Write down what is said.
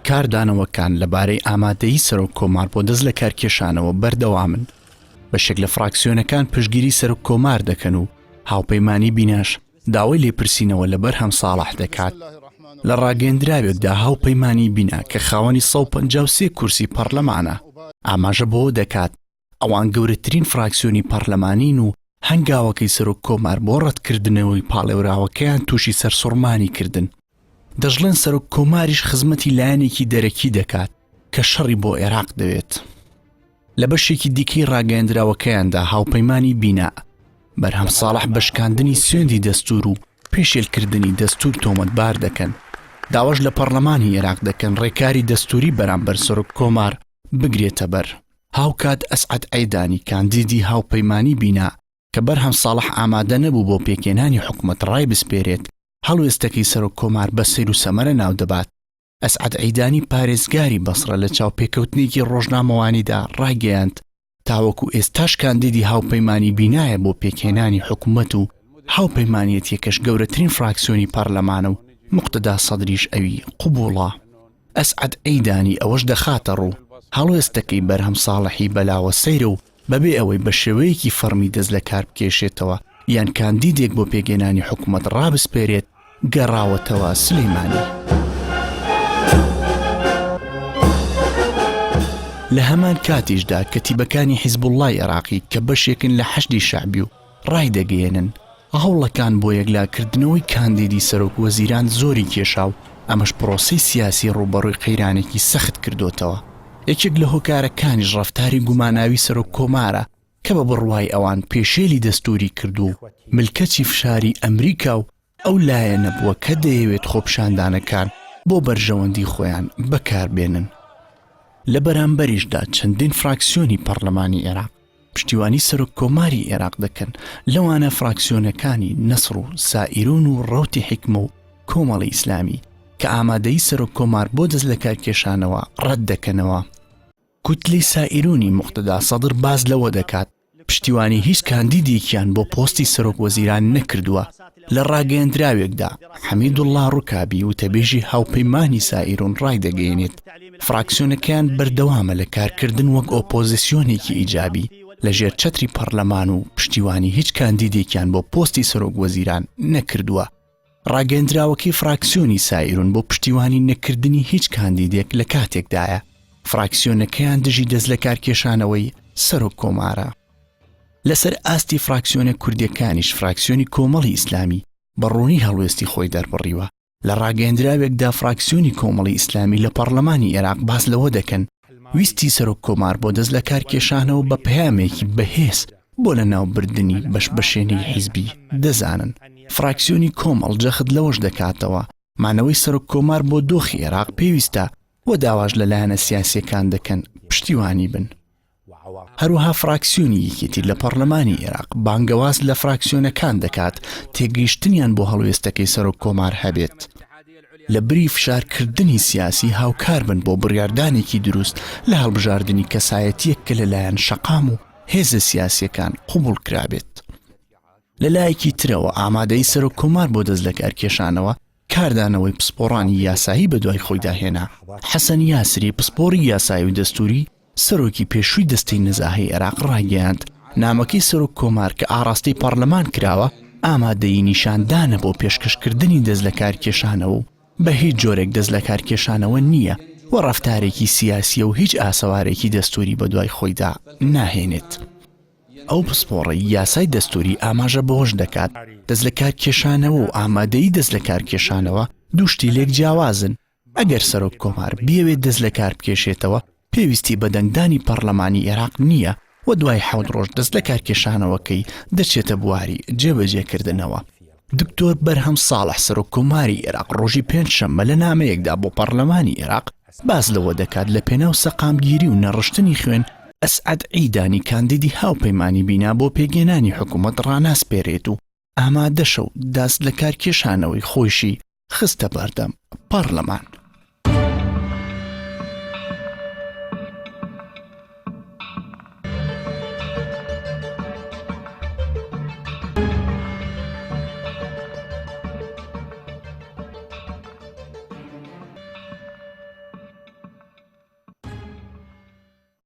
کاردانەوەکان لەبارەی ئامادەیی سەرۆک کۆمار بۆ دەست لەکارکێشانەوە بەردەوامن. بەشێک لە فراکسیۆنەکان پشتگیری سەرۆک کۆمار دەکەن و هاوپەیمانی بیناش داوای لێپرسینەوە لە بەرهەم ساڵح دەکات. لە ڕاگەیەندراوێکدا هاوپەیمانی بینا کە خاوەنی 153 کورسی پەڕلەمانە، ئاماژە بەوە دەکات، ئەوان گەورەترین فراکسیۆنی پەڕلەمانین و هەنگاوەکەی سەرۆک کۆمار بۆ ڕەتکردنەوەی پاڵێوراوەکەیان تووشی سەرسوڕمانی کردن. دەشڵێن سەرۆک کۆماریش خزمەتی لایەنێکی دەرەکی دەکات کە شەڕی بۆ عێراق دەوێت. لە بەشێکی دیکەی ڕاگەیەندراوەکەیاندا هاوپەیمانی بینا، بەرهەم ساڵح بە شکاندنی سوێندی دەستوور و پێشێلکردنی دەستوور تۆمەتبار دەکەن، داواش لە پەڕلەمانی عێراق دەکەن ڕێکاری دەستووری بەرامبەر سەرۆک کۆمار بگرێتەبەر. هاوکات ئەسعەد عەیدانی کاندیدی هاوپەیمانی بینا کە بەرهەم ساڵح ئامادە نەبوو بۆ پێکهێنانی حکومەت ڕایبسپێرێت، هەڵوێستەکەی سەرۆک کۆمار بە سەیر و سەمەرە ناودەبات. ئەسعەد عیدانی پارێزگاری بەسڕە لە چاوپێکەوتنێکی ڕۆژنامەوانیدا ڕایگەیاند، تاوەکو ئێستاش کاندیدی هاوپەیمانی بینایە بۆ پێکهێنانی حکومەت و هاوپەیمانیەتیەکەش گەورەترین فراکسیۆنی پەرلەمانە و موقتەدا سەدریش ئەوی قبوڵە. ئەسعەد عیدانی ئەوەش دەخاتەڕوو، هەڵوێستەکەی بەرهەم ساڵحی بەلاوە سەیرە و بەبێ ئەوەی بە شێوەیەکی فەڕمی دەست لە کار بکێشێتەوە یان کاندیدێک بۆ پێکهێنانی حکومەت ڕابسپێرێت، گەڕاوەتەوە سلێمانی. لە هەمان کاتیشدا کەتیبەکانی حیزبوڵڵای عێراقی کە بەشێکن لە حەشدی شەعبی و ڕایدەگەیەنن، هەوڵەکان بۆ یەکلاکردنەوەی کاندیدی سەرۆک وەزیران زۆری کێشا و ئەمەش پرۆسەی سیاسی ڕووبەڕووی قەیرانێکی سەخت کردۆتەوە. یەکێک لە هۆکارەکانیش ڕەفتاری گوماناوی سەرۆک کۆمارە کە بە بڕوای ئەوان پێشێلی دەستووری کردووە و ملکەچی فشاری ئەمریکا و ئەو لایەنە بووە کە دەیەوێت خۆپیشاندانەکان بۆ بەرژەوەندی خۆیان بەکاربێنن. لە بەرامبەریشدا چەندین فراکسیۆنی پەڕلەمانی عێراق پشتیوانی سەرۆک کۆماری عێراق دەکەن، لەوانە فراکسیۆنەکانی نەسڕ و سائیرون و ڕەوتی حیکمە و کۆمەڵی ئیسلامی کە ئامادەیی سەرۆک کۆمار بۆ دەست لەکارکێشانەوە ڕەت دەکەنەوە. کوتلەی سائیرونی موقتەدا سەدر باس لەوە دەکات، پشتیوانی هیچ کاندیدێکیان بۆ پۆستی سەرۆک وەزیران نەکردووە، لە ڕاگەیەندراوێکدا حەمیدوڵڵا ڕوکابی وتەبێژی هاوپەیمانی سائیرون ڕایدەگەیەنێت، فراکسیۆنەکەیان بەردەوامە لە کارکردن وەک ئۆپۆزیسیۆنێکی ئیجابی لەژێر چەتری پەڕلەمان و پشتیوانی هیچ کاندیدێکیان بۆ پۆستی سەرۆک وەزیران نەکردووە. ڕاگەیەندراوەکەی فراکسیۆنی سائیرون بۆ پشتیوانی نەکردنی هیچ کاندیدێک لە کاتێکدایە فراکسیۆنەکەیان دژی دەستلەکارکێشانەوەی سەرۆک کۆمارە. لەسەر ئاستی فراکسیۆنە کوردیەکانیش فراکسیۆنی کۆمەڵی ئیسلامی بە ڕوونی هەڵوێستی خۆی دەربڕیوە. لە ڕاگەیەندراوێکدا فراکسیۆنی کۆمەڵی ئیسلامی لە پەڕلەمانی ئێراق باس لەوە دەکەن، ویستی سەرۆک کۆمار بۆ دەست لەکارکێشانەوە بە پەیامێکی بەهێز بۆ لەناوبردنی بەشبەشێنەی حیزبی دەزانن. فراکسیۆنی کۆمەڵ جەخت لەوەش دەکاتەوە، مانەوەی سەرۆک کۆمار بۆ دۆخی ئێراق پێویستە و داواش لە لایەنە سیاسییەکان دەکەن پشتیوانی بن. هەروەها فراکسیۆنی یەکێتی لە پەڕلەمانی ئێراق بانگەواز لە فراکسیۆنەکان دەکات تێگەیشتنیان بۆ هەڵوێستەکەی سەرۆک کۆمار هەبێت، لە بری فشارکردنی سیاسی هاوکار بن بۆ بڕیاردانێکی دروست لە هەڵبژاردنی کەسایەتییەک کە لەلایەن شەقام و هێزە سیاسییەکان قبوڵ کرابێت. لە لایەکی ترەوە ئامادەیی سەرۆک کۆمار بۆ دەستلەکارکێشانەوە کاردانەوەی پسپۆڕانی یاسایی بەدوای خۆیدا هێنا، حەسەن یاسری پسپۆڕی یاسایی و دەستووری، سەرۆکی پێشووی دەستەی نەزاهەی عێراق ڕایگەیاند، نامەکەی سەرۆک کۆمار کە ئاڕاستەی پەڕلەمان کراوە، ئامادەیی نیشاندانە بۆ پێشکەشکردنی دەستلەکارکێشانەوە و بە هیچ جۆرێک دەستلەکارکێشانەوە نییە و ڕەفتارێکی سیاسییە و هیچ ئاسەوارێکی دەستووری بەدوای خۆیدا ناهێنێت. ئەو پسپۆڕەی یاسای دەستووری ئاماژە بەوەش دەکات، دەستلەکارکێشانەوە و ئامادەیی دەستلەکارکێشانەوە دوو شتی لێک جیاوازن، ئەگەر سەرۆک کۆمار بیەوێت دەست لەکار بکێشێتەوە پێویستی بە دەنگدانی پەڕلەمانی ئێراق نییە و دوای حەوت ڕۆژ دەست لەکارکێشانەوەکەی دەچێتە بواری جێبەجێکردنەوە. دکتۆر بەرهەم ساڵح سەرۆک کۆماری ئێراق ڕۆژی پێنجشەممە لە نامەیەکدا بۆ پەڕلەمانی ئێراق باس لەوە دەکات لە پێناو سەقامگیری و نەڕشتنی خوێن ئەسعەد عیدانی کاندیدی هاوپەیمانی بینا بۆ پێکهێنانی حکوومەت ڕاناسپێرێت و ئامادەشە و داست لەکارکێشانەوەی خۆیشی خستە بەردەم پەڕلەمان.